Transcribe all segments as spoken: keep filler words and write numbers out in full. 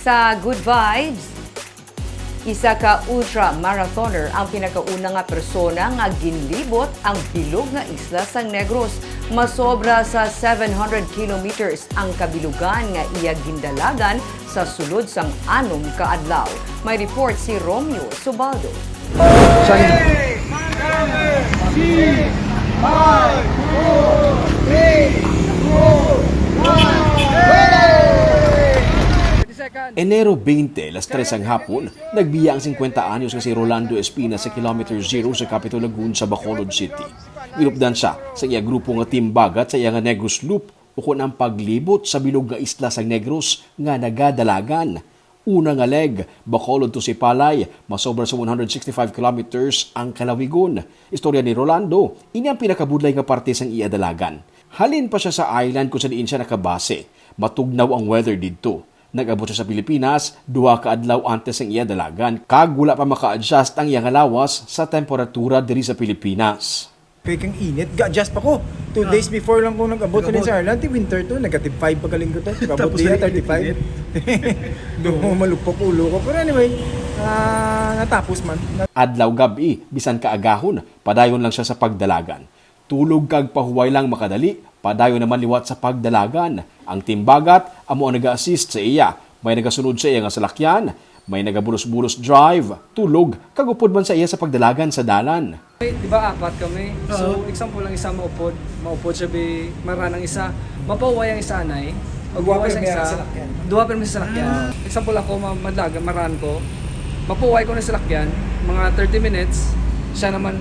Sa Good Vibes, isa ka ultra marathoner ang pinakauna nga persona nga ginlibot ang bilog nga isla sang Negros. Masobra sa seven hundred kilometers ang kabilugan nga iya gindalagan sa sulod sang anom ka adlaw. May report si Romeo Subaldo. Enero twenty, las tres sang hapon, nagbiya ang singkwenta anyos nga si Rolando Espina sa Kilometer Zero sa Capitol Lagoon sa Bacolod City. Ginupdan siya sa iya grupo nga Team Bagat sa iya nga Negros Loop, ukon ang paglibot sa bilog nga isla sang Negros nga nagadalagan. Una nga leg, Bacolod to Sipalay, masobra sa one hundred sixty-five kilometers ang kalawigon. Istorya ni Rolando, ini ang pinakabudlay nga parte sang iya dalagan. Halin pa siya sa island kung sa diin siya nakabase. Matugnaw ang weather didto. Nag-abot siya sa Pilipinas duha ka adlaw antes sang iya dalagan, kag wala pa maka-adjust ang iya nga lawas sa temperatura diri sa Pilipinas. Kay kang init, ga-adjust pa ko. Two days before lang ko nag-abot ko din sa Ireland, ti winter to, negative five pa galing ko to. Abot Tapos diya, nag-init. thirty-five. Doon malupok ulo ko. Pero anyway, ah, natapos man. Adlaw gab-i, bisan kaagahon, padayon lang siya sa pagdalagan. Tulog kag pahuway lang makadali, padayon naman liwat sa pagdalagan. Ang Team Bagat amo ang naga-assist sa iya. May nagasunod sa iya nga salakyan, may nagabulos-bulos drive, tulog, kag upod man sa iya sa pagdalagan sa dalan. Di ba apat kami? So, example lang, isa maupod. Maupod siya, bi, maran ang isa. Mapahuway ang isa, anay. Pag Duha mapahuway pero ang may isa, salakyan. Duha pero may salakyan. Example ako, ma- madlagan, maran ko. Mapahuway ko ng salakyan, mga thirty minutes. Siya naman,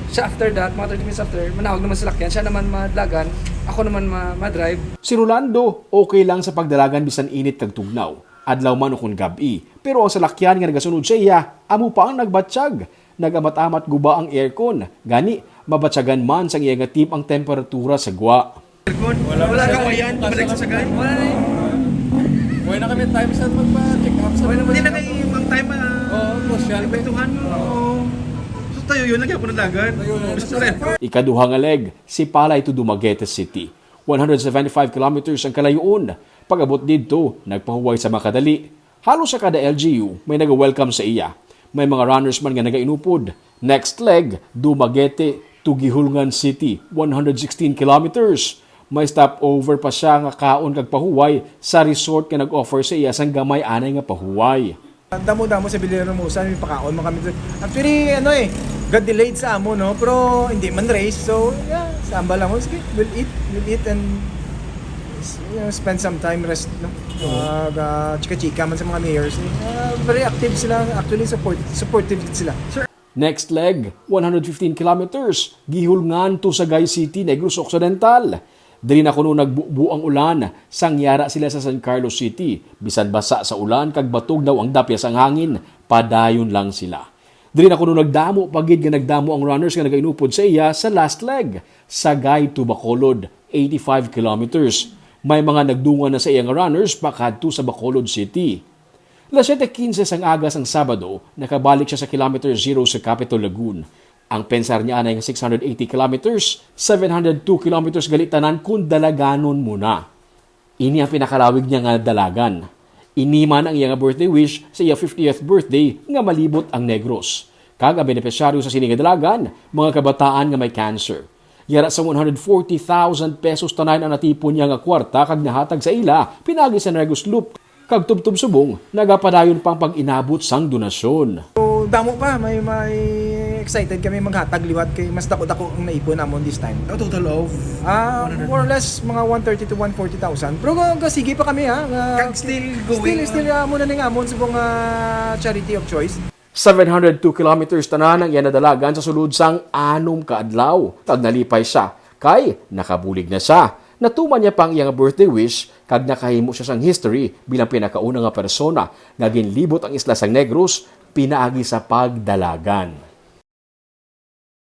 siya after that, mga thirty minutes after, manawag naman salakyan. Siya naman madlagan, ako naman ma- madrive. Si Rolando, okay lang sa pagdalagan bisan init kag tugnaw. Adlaw man ukon gab-i, pero ang salakyan nga nagasunod sa iya, amo pa ang nagbatsyag. Nag-amat-amat guba ang aircon, gani mabatyagan man sang iya nga team ang temperatura sa gwa. Wala na siya. Wala na. Balik sa sakay. Wala na eh. Wala na kami time sa magpa-check up sa Wala na. Hindi na kayo ibang time pa. Oo, crucial. Kwentuhan mo. Oo. So tayo yun, lagi ako nalagan. Tayo yun. Gusto rin. Ikaduha nga leg, Sipalay to Dumaguete City. One hundred seventy-five kilometers ang kalayoon. Pag-abot didto, nagpahuway sa makadali. Halos sa kada L G U, may naga-welcome sa iya. May mga runners man nga nagainupod. Next leg, Dumaguete to Guihulngan City, one hundred sixteen kilometers. May stopover pa siya nga kaon kag pahuway sa resort nga nag-offer sa iya sang gamay anay nga pahuway. Damo-damo sa Villa Hermosa, may pakaon mo kami. Actually, ano eh, got delayed sa amo, no? Pero hindi man race, so yeah, sa ambal lang, sige, we'll eat, we'll eat and you know, spend some time, rest, no? Mag, ah, chika-chika man sa mga mayors. Eh. Ah, very active sila, actually support, supportive sila. Next leg, one hundred fifteen kilometers, Guihulngan to Sagay City, Negros Occidental. Diri na kuno nagbubo ang ulan, sang yara sila sa San Carlos City. Bisan basa sa ulan kag batugnaw ang dapya sang hangin, padayon lang sila. Diri na kuno nagdamo pa gid nga nagdamo ang runners nga nagainupod sa iya sa last leg, Sagay to Bacolod, eighty-five kilometers. May mga nagdungan na sa iya nga runners pakadto sa Bacolod City. Las siete quince sang aga sang Sabado, nakabalik siya sa Kilometer Zero sa Capitol Lagoon. Ang pensar niya anay nga six hundred eighty kilometers, seven hundred two kilometers gali tanan kun dalaganon mo na. Ini ang pinakalawig niya nga dalagan. Ini man ang iya nga birthday wish sa iya fiftieth birthday nga malibot ang Negros. Kag ang benepisyaryo sa sini nga dalagan, mga kabataan nga may cancer. Yara sa one hundred forty thousand pesos tanan ang natipon niya nga kwarta kag nahatag sa ila pinaagi sa Negros Loop kag tubtob subong nagapadayon pa ang pag-inabot sang donasyon. So, damo pa, may may excited kami maghatag liwat kay mas dako-dako ang naipon namon this time. A total of Ah, more or less mga one thirty to one forty thousand. Pero ga- ga- sige pa kami ha. Nga- Kag still Still, going. still uh, muna ning amon sa mga charity of choice. Seven hundred two kilometers tanan ang iya nadalagan sa sulod sang anom ka adlaw. Kag nalipay siya, kay nakabulig na siya. Natuman niya pa ang iyang birthday wish, kag nakahimo siya sang history bilang pinakauna nga persona nga ginlibot ang isla sang Negros pinaagi sa pagdalagan.